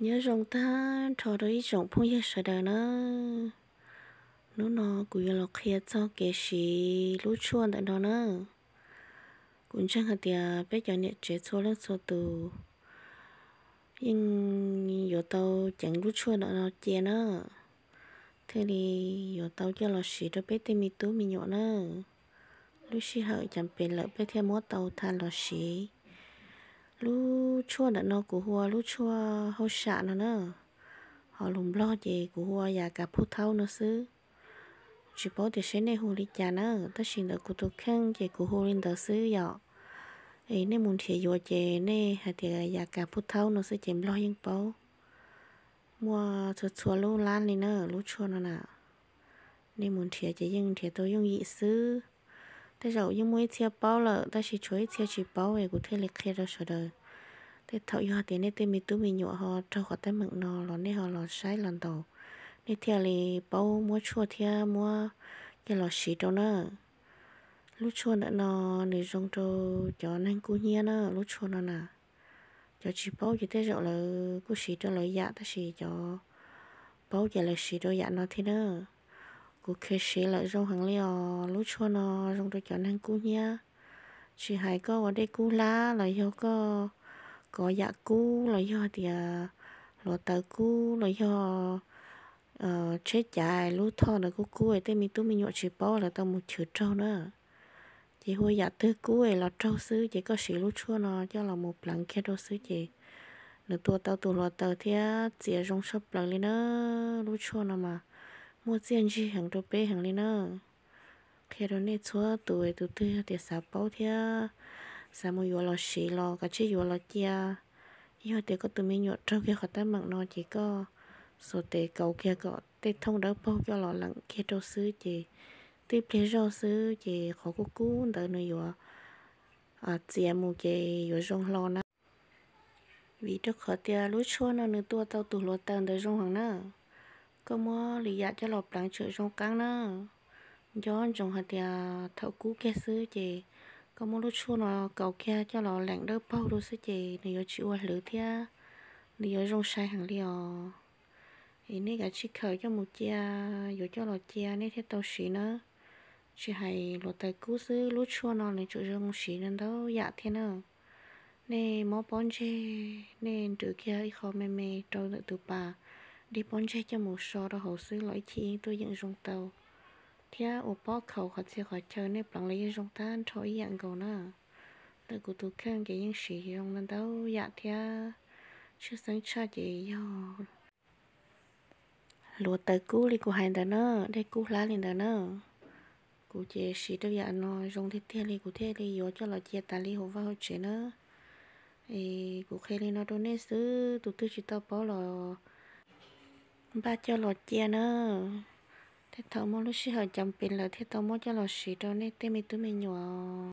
Nyob zoo tag nrho rau ib tsoom phooj ywg sawv daws na. Hnub no kuv yuav los qhia txog kev siv lub tshuaj ntawm no na. Kuv ntseeg hais tias peb cov niam tsev txhua leej txhua tus yeej yuav tau ceev lub tshuaj ntawm no cia na, thiaj li yuav tau coj los siv rau peb tej me tub me nyuam na. Lub sij hawm cas pes lawm peb thiaj muab tau tha los siv. Lub tshuaj ntawm no kuv hu ua lub tshuaj hauj sam no na, ho lus Nplog ces kuv hu ua yam kas phuj thaub no xwb. Tsis paub tias seb nej hu li cas na, tab sis ntawm kuv tus kheej ces kuv hu li ntawd xwb yom. Es nej mus nrhiav yuav ces nej hais tias yam kas phuj thaub no xwb ces Nplog yeej paub. Muaj txhua txhua lub lab li na, lub tshuaj no na. Nej mus nrhiav ces yeej nrhiav tau yooj yim xwb. Tej zaum yeej muaj ib txhia paub lawm tab sis tshuav ib txhia tsis paub es kuv thiaj li qhia rau sawv daws. Tej thaum yog tias nej tej me tub me nyuam ho raug qhov teeb meem no los nej ho los saib los ntaus, nej thiaj li paub muab tshuaj thiab muab coj los siv rau na. Lub tshuaj ntawm no nws zoo rau cov neeg kub hnyiab na, lub tshuaj no na. Cov tsis paub ces tej zaum lawv kuj siv rau lawv yam tab sis cov paub ces lawv siv rau yam no thiab na. Kuv khev siv lawm zoo heev li os, lub tshuaj no zoo rau cov neeg kub hnyiab. Tsis hais koj ua dej kub hlab los yog koj kov yam kub los yog tias hluav taws kub los yog tsheb cav lub thoj ntawd kub kub es tej me tub me nyuam tsis paub lawv tau mus chwv raug na. Ces hu ua yam twg kub es los raug xwb ces koj siv lub tshuaj no coj los mus pleev kiag rau xwb ces nws tua tau tus hluav taws thiab txias zoo tshaj plaws li na. Lub tshuaj no mas muaj txiaj ntsig heev rau peb heev li na. Qhia rau nej txhua tus es tus twg yog tias xav paub thiab xav mus yuav los siv los kav tsij yuav los cia. Yog tias koj tus me nyuam raug kiag qhov teeb meem no ces koj xuas tes kauv kiag kom tej thooj dawb paug coj los leem kiag rau xwb ces tib pliag zoj xwb ces qhov kub kub ntawd nws yuav txias mus ces yuav zoo hlo na. Vim rau qhov tias lub tshuaj no nws tua tau tus hluav taws ntawd zoo heev na. Koj muab lwm yam coj los pleev tseem zoo qeeb na. Nco ntsoov hais tias thaum kub kiag xwb ces koj muab lub tshuaj no kauv kiag coj los leem dawb paug rau xwb ces nws yuav tsis ua hlwv thiab nws yuav zoo sai heev li os. Es nej kav tsij khaws coj mus cia, yuav coj los cia nej thiaj tau siv na. Tsis hais hluav taws kub xwb, lub tshuaj no nws tseem zoo siv ntau yam thiab na. Nej mob pob ntseg, nej nrws kiag ib qho me me rau ntawm tus pas, dej pob ntseg coj mus so rau hauv xwb los ib chim yeej tuaj yeem zoo tau. Thiab ua pob khaus qhov txhia qhov chaw nej pleev los yeej zoo tag nrho ib yam nkaus na. Ntawm kuv tus kheej ces yeej siv zoo ntau yam thiab, tshwj xeeb tshaj ces yog hluav taws kub li kuv hais ntawd na, dej kub hlab li ntawd na. Kuv ces siv rau yam no zoo tiag tiag li kuv thiaj li yuav coj los cia tas li hauv vaj hauv tsev na. Es kuv qhia li no rau nej xwb, tus twg tsis tau paub los npaj coj los cia na. Tej thaum muaj lub sij hawm cam pes lawm thiaj tau muab coj los siv rau nej tej me tub me nyuam.